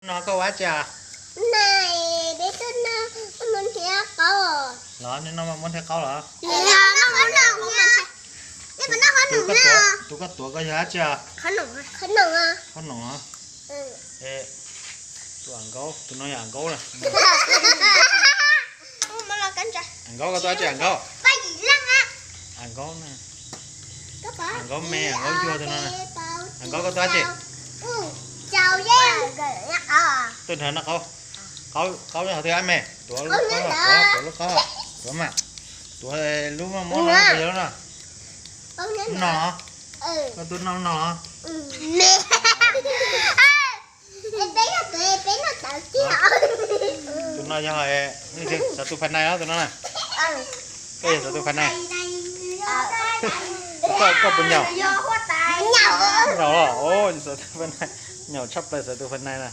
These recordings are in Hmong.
No koj ua dab tsi? Peb tuaj noj maj muab thiab qaub. Los nej noj maj muab thiab qaub los? Tus koj tuav koj yog dab tsi? Qhob noom. Tus no yog a nkaub na. A nkaub koj tuav dab tsi a nkaub? A nkaub na. A nkaub me a nkaub yuag tus no na. A nkaub koj tuav dab tsi? Tuaj nrhiav noj qaub. Qaub nyob qhov twg a me? Tuav lub qaub, tuav lub qaub, tuav mas. Tuav lub maj muab no, yog lub no. Lub no. Koj tuaj noj no. Tus no yog xov tus Phas Nais los tus no na. Koj yog xov tus Phas Nais. Koj puas nyaum? Nyaum los, xov tus Phas Nais, nyaum tshaj plaws xov tus Phas Nais na.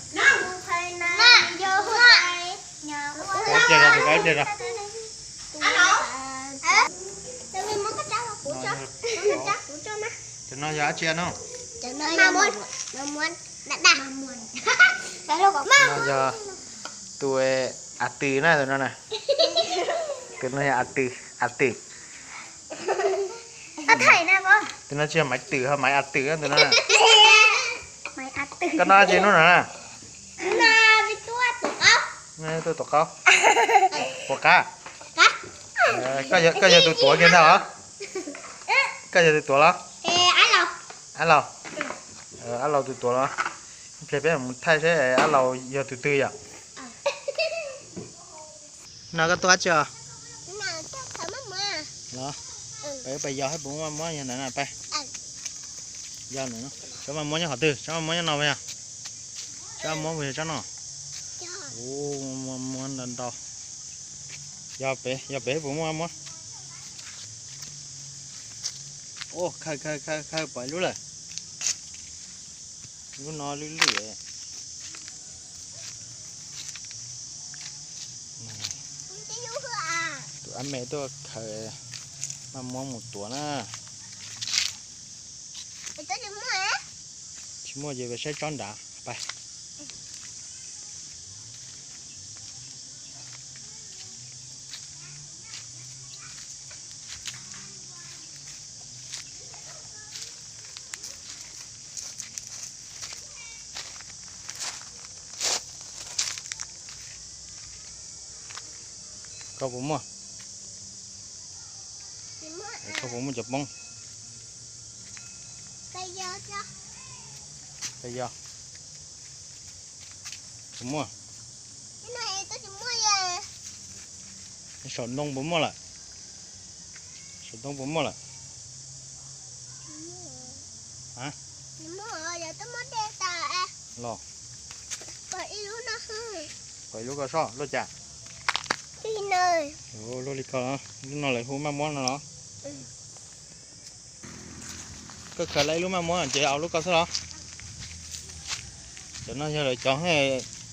Ib pliag, ib pliag. Tus no yog dab tsi no? Tus no yog tus a tws na, tus no na. Tus no yog a tws, a tws. Tus no tsis yog maiv twm ho maiv a tws tus no na. Koj noj dab tsi hnub no na? Tuaj tuav qaub. Puas qab? Koj yog tus tuav kiag ntag los? Koj yog tus tuav los? Ab Laus. Ab Laus tus tuav los? Ib pliag peb mus thaij seb Ab Laus yog tus twg yom. No koj tuaj dab tsi os? Los, peb pais yos hab puas muaj maj muab yog ntawd na peb. Yog ntawd, tsob maj muab nyob qhov twg? Tsob maj muab nyob no puas yog? Tsob maj muab puas yog tsob no? Ua, maj muab ntau ntau. Yog pem, yog pem puas muaj maj muab? Ua, khaws khaws khaws khaws pom ib lub lawm. Lub no lwj lwj. Tus ab me tuaj khaws maj muab mus tuav na. Tsis muaj ces saib tsob nrad pais. Koj puas muaj? Koj puas muaj cov poob? Yog. Puas muaj? Saum ntoo puas muaj lawm? Saum ntoo puas muaj lawm? Los, pom ib lub koj soj luaj cas? Luaj li ko los? Lub no lawv hu maj muab no los? Koj khaws lawm ib lub maj muab ces au lub koj xwb los? Cov no yog lawv cov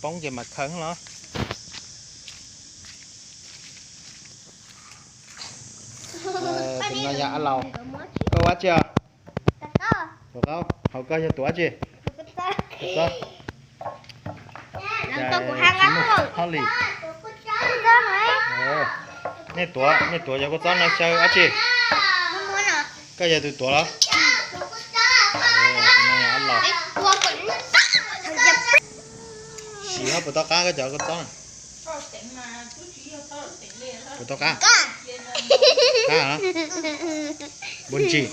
poob ces mam khaws los? Tus no yog Ab Laus. Koj ua dab tsi os? Tuav qaub. Hauv koj yog tuav dab tsi? Tuav txob. Tsis muaj hauj lwm. Nej tuav, nej tuav cov kua txob no xyaw dab tsi? Koj yog tus tuav los? Ab Laus. Sim ho puas tau qab koj cov kua txob na? Puas tau qab? Qab los? Puas ntsim?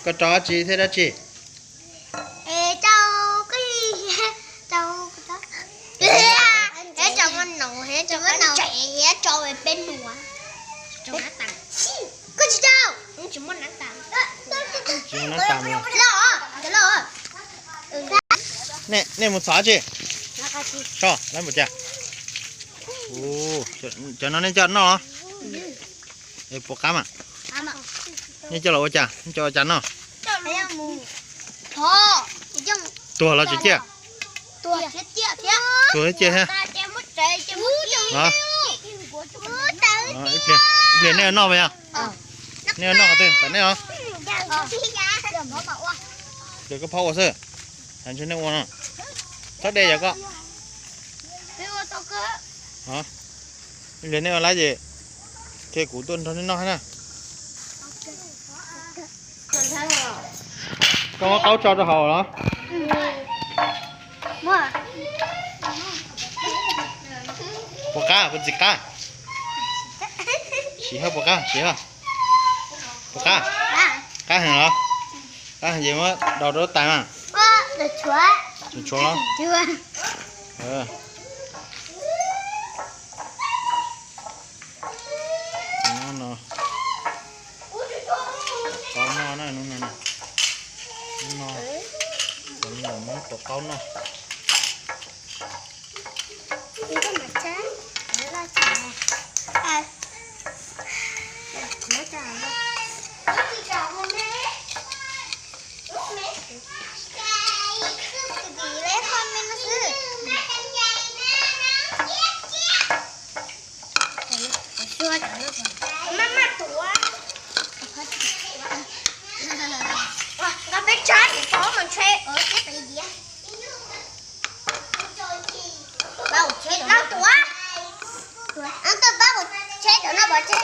Koj rau dab tsi thiab dab tsi? Tsis muaj nab tas. Nej mus txhom dab tsi? Tso lawm mus cas? Cov no nej coj noj los? Puas qab mas? Nej coj los ua cas? Nej coj ua cas noj? Tuag los tsis ciaj? Tuag thiab ciaj thiab. Ib pliag nej noj pas yog? Nej noj qhov twg tas nej os? Ces koj phob ua xwb, tas ntshe nej ua no. Txhob de yog koj. Ib pliag nej ua lawm ces, ces kuv tuaj nrog nej noj na. Koj muab qaub tso rau hauv los? Puas qab, puas tsis qab? Siv hab puas qab, siv hab. Puas qab? Qab heev los? Qab heev ces muab daus rau lub tais mas. Tshuav los? Hnub no, hnub no qaub noj na, hnub no, hnub no, hnub no muab tua qaub noj. Nqa peb tshab ces pov mas ntshe. Pab kuv tsheb rau no pov tsheb. Tuaj pab kuv tsheb rau no pov tsheb.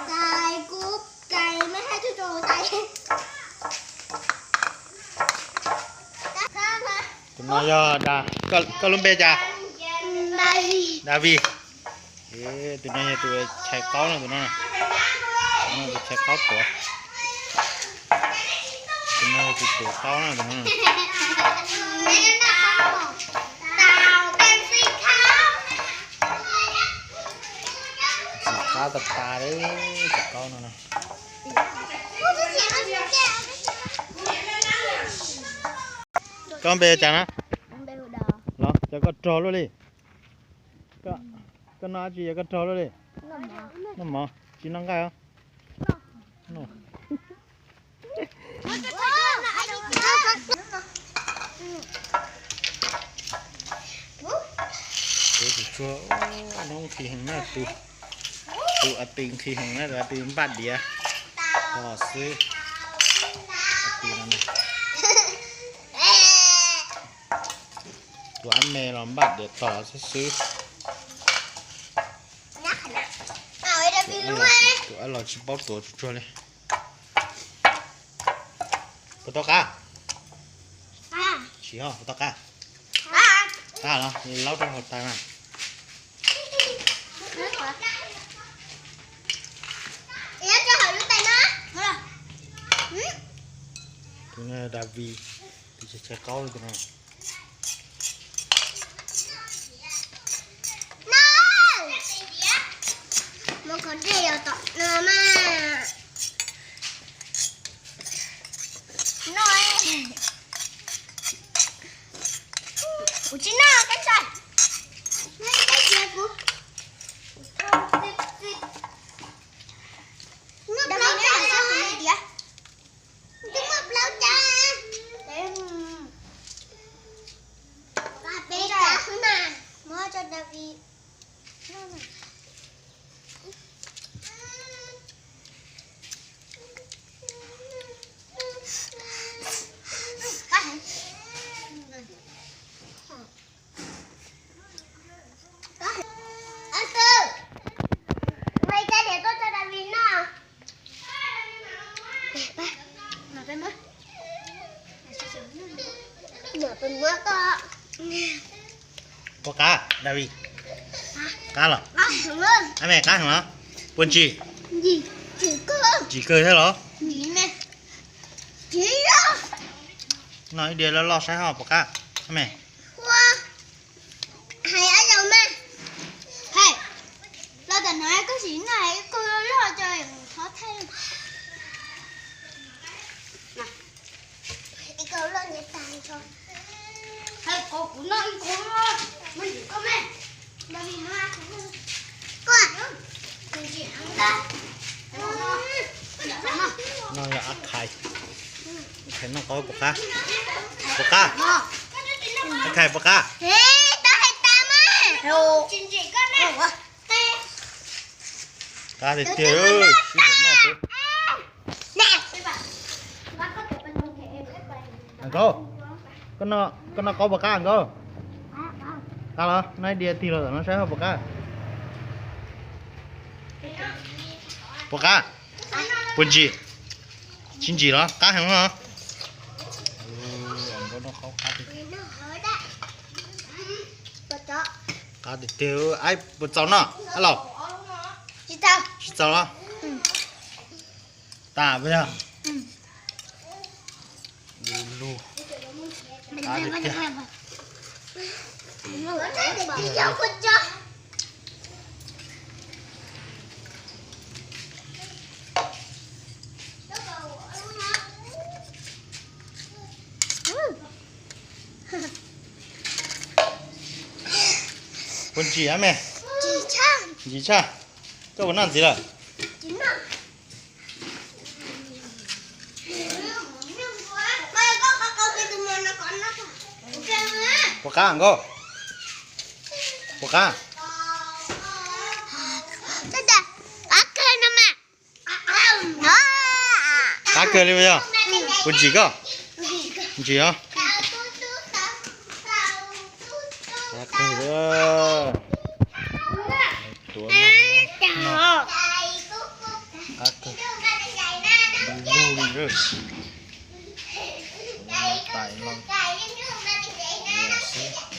Kais kuv, kais me hab tub rau tais. Tus no yog, koj lub npe cas? David. Tus no yog tus chais qaub no, tus no, tus no tus chais qaub tuav. Tus no yog tus tuav qaub no, tus no. Tsis qab tas tas li, chais qaub no na. Koj npe cas na? Los cas koj rog luaj li? Koj noj dab tsi yog koj rog luaj li? Noj mov, tsis noj nqaij os? Tus tsuag, hnub nqhis heev na, tus a ti nqhis heev na, tus a ti npaj diav tos xwb. A ti no na. Tus ab me los npaj diav tos xwb xwb. Tus ab los tsis paub tuav tsuag tsuag li. Puas tau qab? Tsis, puas tau qab? Qab los, laub rau hauv tais mas. Tus no David, tus chais qaub tus no. Muab qhov dej los tom no mas. No, kuv tsis noj kab ntsa. Muab plaub tsa, twb muab plaub tsa. Peb tsa xwb na, muab tso David. Puas qab, David? Qab los? Ab me, qab heev los? Puas ntsim? Ntsim kawg thiab los? Noj ib diav loj loj saib ho puas qab, ab me. Hais ab zaug mas. Hais, los tam no koj sim noj ib kaug loj loj tso, qhov thaij. Ib kaug loj nyiam tag tso. Hais kom kuv noj ib kaug loj, muab ntsim koj me. No yog Ab Khais. Ab Khais noj qaub puas qab? Puas qab? Ab Khais puas qab? Qab tiag tiag, sib ncaim noj xwb. Nkauj, koj noj qaub puas qab Nkauj? Qab los noj ib diav tig los tom no saib puas qab. Puas qab? Puas ntsim? Tsis ntsim los qab heev no. Qab tiag tiag, puas txaus noj los? Tsis txaus los? Tas puas yog? Du lug. Qab tiag tiag. Puas ntsim me? Ntsim tshaj. Koj puas noj ntxiv lawm? Puas qab Nkauj? Puas qab? Qab kawg li yog? Puas ntsim koj? Ntsim os. Qab kawg li. Tuav no, qab kawg. Du lug li. Tais los xwb.